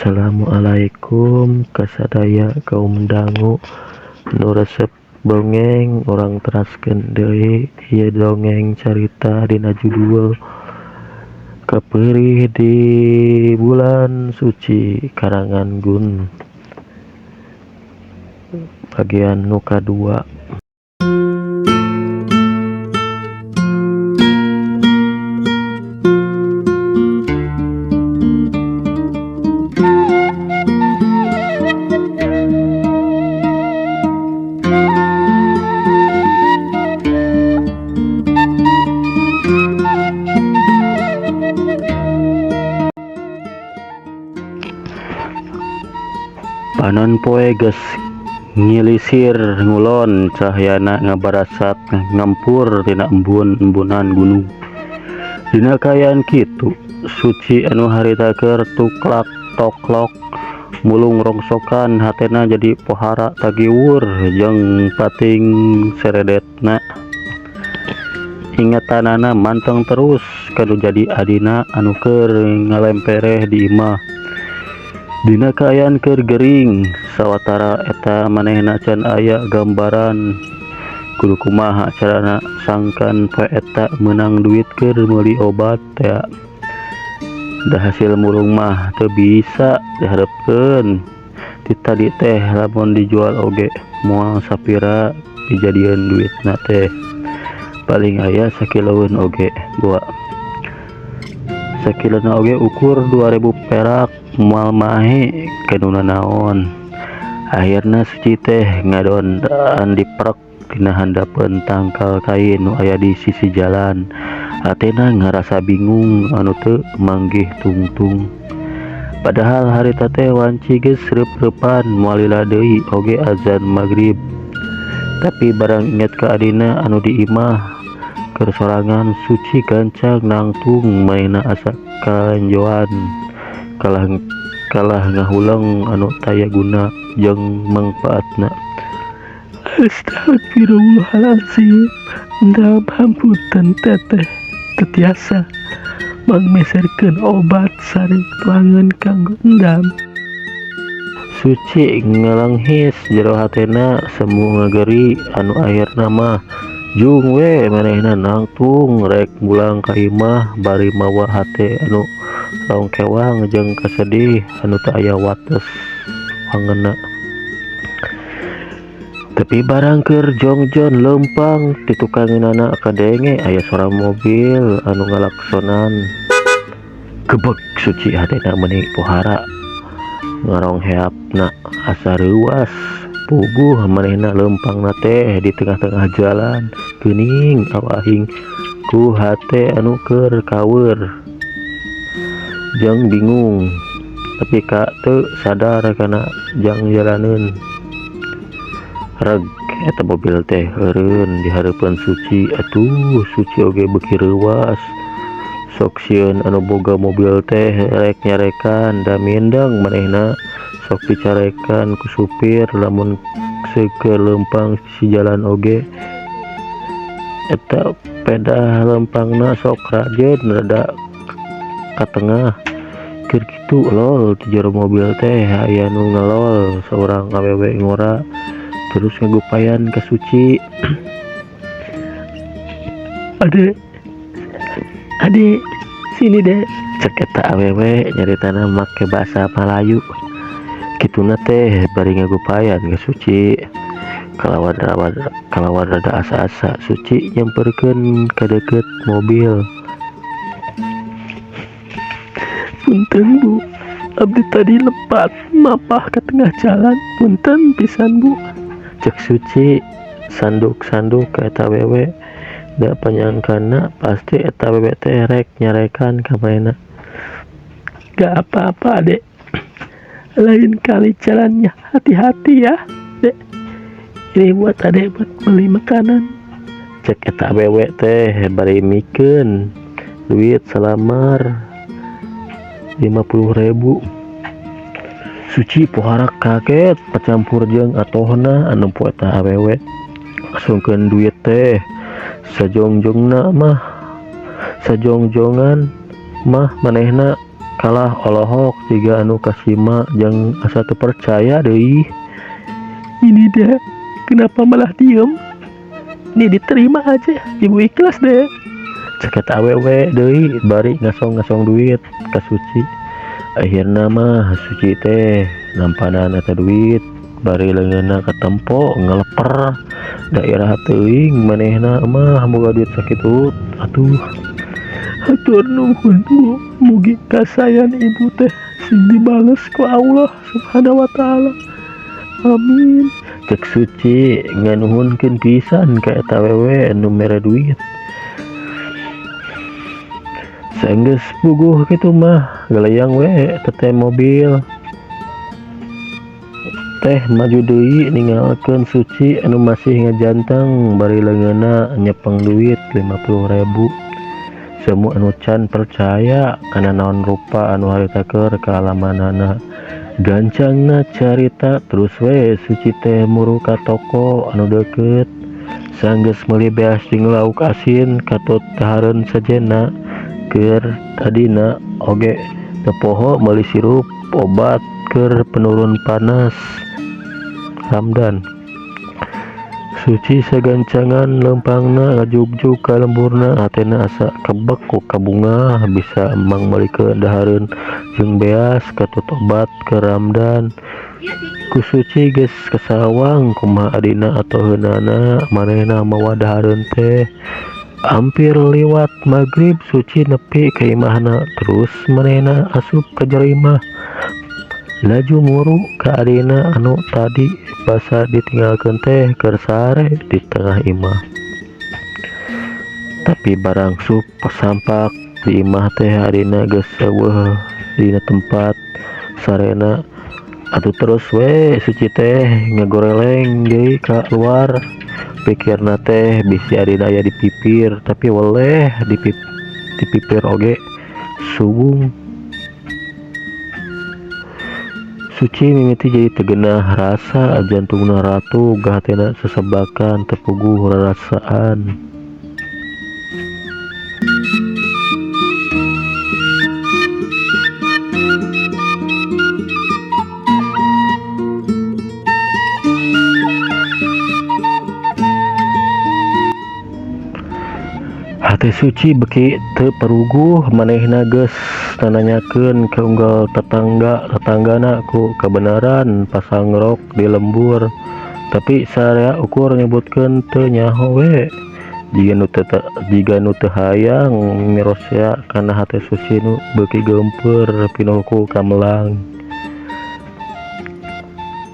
Assalamualaikum kasadaya kaum dangu nu resep dongeng urang teraskeun deui ieu dongeng carita dina judul Kapeurih di Bulan Suci karangan Gun bagian nu kadua. Panon poe geus ngilisir ngulon cahyana ngabarasat ngampur tina embun-embunan gunung. Dina kaayaan kitu, Suci anu harita keur tuklak toklok mulung rongsokan hatena jadi pohara tagiwur jeung pating seredetna. Ingetanana manteng terus kanu jadi adina anu keur ngalempereh di imah. Dina kaayaan keur gering sawatara eta manehna can aya gambaran kudu kumaha carana sangkan poe eta meunang duit keur meuli obat tea. Da hasil mulung mah teu bisa diharepkeun ti tadi teh lamun dijual oge moal sapira dijadieun duitna teh paling aya sakiloeun oge goa. Sakilona oge ukur 2000 perak moal mahe kanu nanaon. Akhirna Suci teh ngadondaan diprek dina handapeun tangkal kai nu aya di sisi jalan. Hatena ngarasa bingung anu teu manggih tungtung. Padahal harita teh wanci geus reup-reupan moal lila deui oge azan magrib. Tapi barang inget ka adina anu di imah keur sorangan Suci gancang nangtung manehna asa kalenjoan kalah ngahuleng anu taya guna jeung mangpaatna. Astagfirullahalazim, endam hampunten teteh teu tiasa mangmeserkeun obat sareng tuangan kanggo endam. Suci ngalenghis jero hatena semu ngageri anu akhirna mah jung we manehna nangtung rek mulang ka imah bari mawa hate anu rongkewang jeung kasedih anu teu aya wates wangeunna. Tapi barang keur jongjon leumpang ti tukangeunana kadenge aya sora mobil anu ngalaksonan. Gebeg Suci hatena meuni pohara ngarongheapna asa reuas puguh manehna leumpangna teh di tengah-tengah jalan geuning awahing ku hate anu keur kaweur jeung bingung tapi ka teu sadar kana jang jalaneun. Reg eta mobil teh eureun di hareupeun Suci. Atuh Suci oge beuki reuas sok sieun anu boga mobil teh rek nyarekan da mindeng manehna sok dicarekan ku supir lamun seukeun leumpang si jalan oge eta pedah leumpangna sok rajeun rada ka tengah. Keur kitu lol di jero mobil teh aya nu ngelol saurang awewe ngora terus ngagupayan ka Suci. Ade, ade, sini dek, cek eta awewe nyaritana make bahasa Melayu. Kituna teh bari ngagupayan ka Suci. Kalawan rada asa-asa Suci nyamperkeun ka deukeut mobil. Punten bu, abdi tadi lepat mapah ke tengah jalan, punten pisan bu. Cek Suci sanduk-sanduk ka eta awewe. Da panyangkana pasti eta awewe teh rek nyarekan ka manehna. Gak apa-apa dek, lain kali jalannya hati-hati ya dek. Ini buat adek buat beli makanan. Cek eta awewe teh bari mikeun duit salamar 50.000. Suci pohara kaget pacampur jeung atohna anu poe eta awewe asungkeun duit teh sajongjongan mah manehna Kalah olohok jiga anu kasima jeung asa teu percaya deui. Ini dia, kenapa malah diem? Ini diterima aja, ibu ikhlas deh. Cek eta awewe deui bari ngasong-ngasong duit ka Suci. Akhirna mah Suci teh nampanan eta duit bari leungeunna katempo ngeleper daerah teuing manehna mah boga duit sakitu atuh. Hatur nuhun Bu, mugi kasayan ibu teh sing dibales ku Allah Subhanahu wa taala. Amin. Cek Suci nganuhunkeun pisan ka eta awewe nu mere duit. Saenggeus puguh kitu mah galeyang we eta teh mobil. Teh maju deui ninggalkeun Suci anu masih ngajanteng bari leungeunna nyepeng duit 50.000. Semua anu can percaya kana naon rupa anu harita keur kaalamanana. Gancangna carita terus we Suci teh muru ka toko anu deukeut. Sanggeus meuli beas jeung lauk asin katut dahareun sejenna keur tadina oge teu poho meuli sirup obat keur penurun panas Ramdan. Suci sagancangan leumpangna ngajugjug ka lemburna hatena asa kebek ku kabungah bisa emang meulikeun dahareun jeung beas katut obat keur Ramdan. Ku Suci geus kasawang kumaha adina atoheunana manehna mawa dahareun teh. Hampir liwat magrib Suci nepi ka imahna terus manehna asup ka jero imah. Laju muru ka adina anu tadi basa ditinggalkeun teh keur sare di tengah imah. Tapi barang sup sampak di imah teh adina geus eueuh dina tempat sarena. Atuh terus we Suci teh ngagoreleng deui ka luar. Pikirna teh bisi adina aya di pipir, tapi weleh di pipir oge suwung. Suci mimiti jadi tegenah rasa jantungna ratu hatena sesebakan tepuguh rarasaan. Hate Suci beki teu peruguh manehna geus nananyakeun ka unggal tetangga tetanggana ku kebenaran pasang rok di lembur, tapi sarea ukur nyebutkeun teu nyaho we. Jiga nu teu hayang mirosea kana hate Suci nu beuki geumpeur pinuh ku kamelang.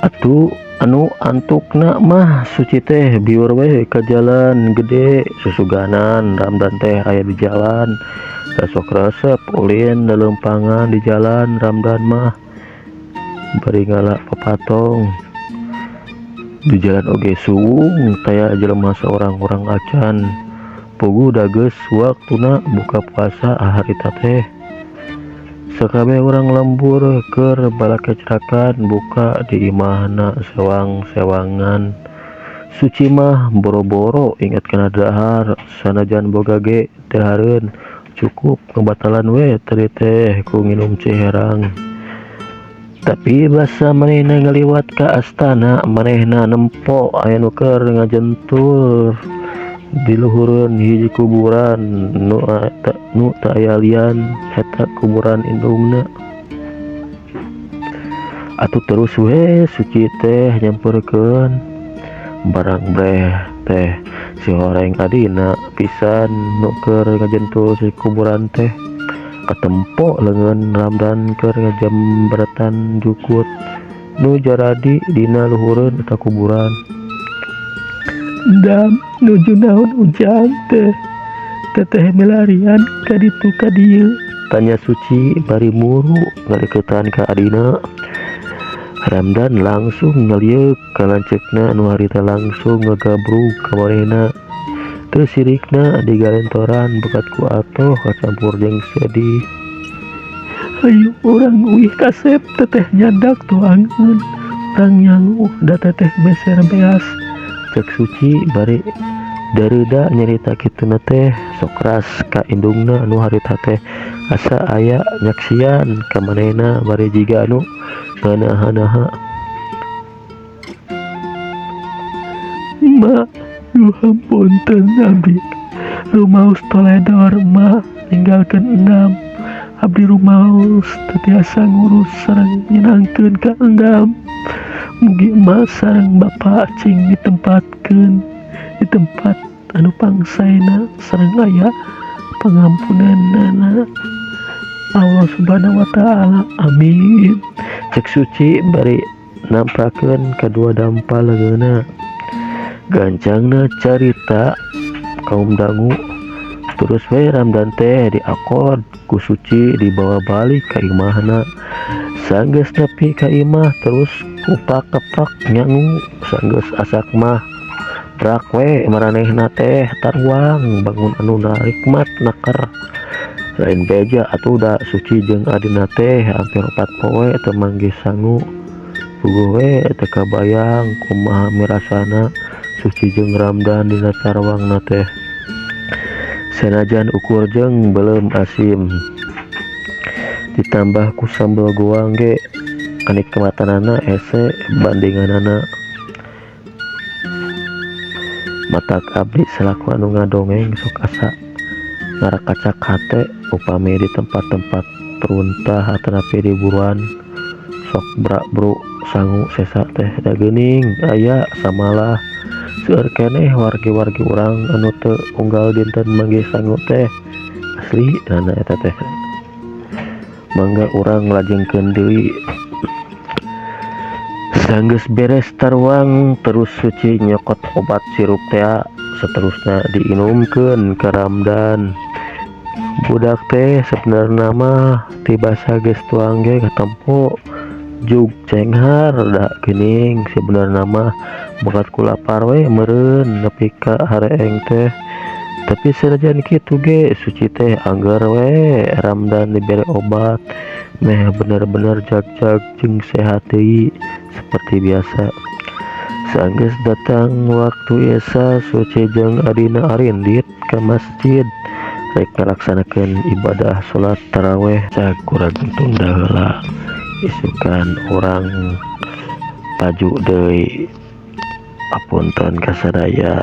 Atuh anu antukna mah Suci teh biur we ka jalan gede susuganan Ramdan teh aya di jalan. Da sok resep ulin dalempangan di jalan Ramdan mah bari ngala papatong. Di jalan oge suwung taya jelema saorang-orang acan. Puguh da geus waktuna buka puasa harita teh. Sakabeh urang lembur keur balakecrakan buka di imahna sewang-sewangan. Suci mah boro-boro inget kana dahar sanajan boga ge dahareun cukup ngebatalan we tadi teh ku nginum ciherang. Tapi basa manehna ngaliwat ka astana manehna nempo aya nu keur ngajentul di luhureun hiji kuburan nu teu aya lian eta kuburan indungna. Atuh terus we Suci teh nyamperkeun barang breh teh si horeng adina pisan nu keur ngajentul si kuburan teh. Katempo leungeun Ramdan keur ngajambertan jukut nu jaradi dina luhureun eta kuburan. Dam nuju naon ujang teh teteh milarian ka ditu ka dieu, tanya Suci bari muru ngaliketan ka adina. Ramdan langsung ngalieuk ka lanceukna anu harita langsung ngagabrug ka manehna. Teu sirikna digalentoran bekat ku atoh kacampur jeung sedih. Hayu urang uih kasep teteh nyandak tuangeun urang nyangu da teteh meser beas. Cek Suci bari dareuda nyarita kituna teh sok ras ka indungna anu harita teh Asa aya nyaksian ka manehna bari jiga anu nganaha-naha. Ma, duh hapunten abdi. Rumaos toledor ma ninggalkeun Endam. Abdi rumaos teu tiasa ngurus sareng nyenangkeun ka Endam. Mugi emak sareng bapa cing ditempatkeun di tempat anu pangsaena sareng aya pangampunanana Allah Subhanahu wa taala. Amin. Cek Suci bari namprakeun kadua dampal leungeunna. Gancangna carita kaum dangu terus we Ramdan teh diakod ku Suci dibawa balik ka imahna. Sanggeus nepi ka imah terus kupak-kepak nyangu sanggeus asak mah prak we maranehna teh taruang bangun anu narikmat naker. Lain beja atuh da Suci jeung adina teh hampir 4 poe teu manggih sangu. Puguh we teu kabayang kumaha mirasana Suci jeung Ramdan dina taruangna teh. Sanajan ukur jeung beuleum asim ditambah ku sambel goang ge kanikmatanana hese bandinganana. Matak abdi salaku anu ngadongeng sok asa ngarakacak hate upami di tempat-tempat runtah atanapi di buruan sok brak-bruk sangu sesa teh da geuning aya samalah seueur keneh wargi-wargi urang anu teu unggal dinten manggih sangu teh asli nana eta teh. Mangga urang lajengkeun deui. Sanggeus beres taruang terus Suci nyokot obat sirup tea seterusna diinumkeun ka Ramdan. Budak teh sebenarna mah tibasa geus tuang ge katempo jug cenghar da geuning sebenarna mah bakat ku lapar we meureun nepi ka hareeng teh. Tapi sanajan kitu ge Suci teh angger we Ramdan dibere obat meh bener-bener jag-jag jeung sehat deui seperti biasa. Sanggeus datang waktu Isya Suci jeung adina arindit ka masjid rek ngalaksanakeun ibadah salat taraweh. Cag kurang tunda heula isukan urang paju deui. Apunten kasadaya.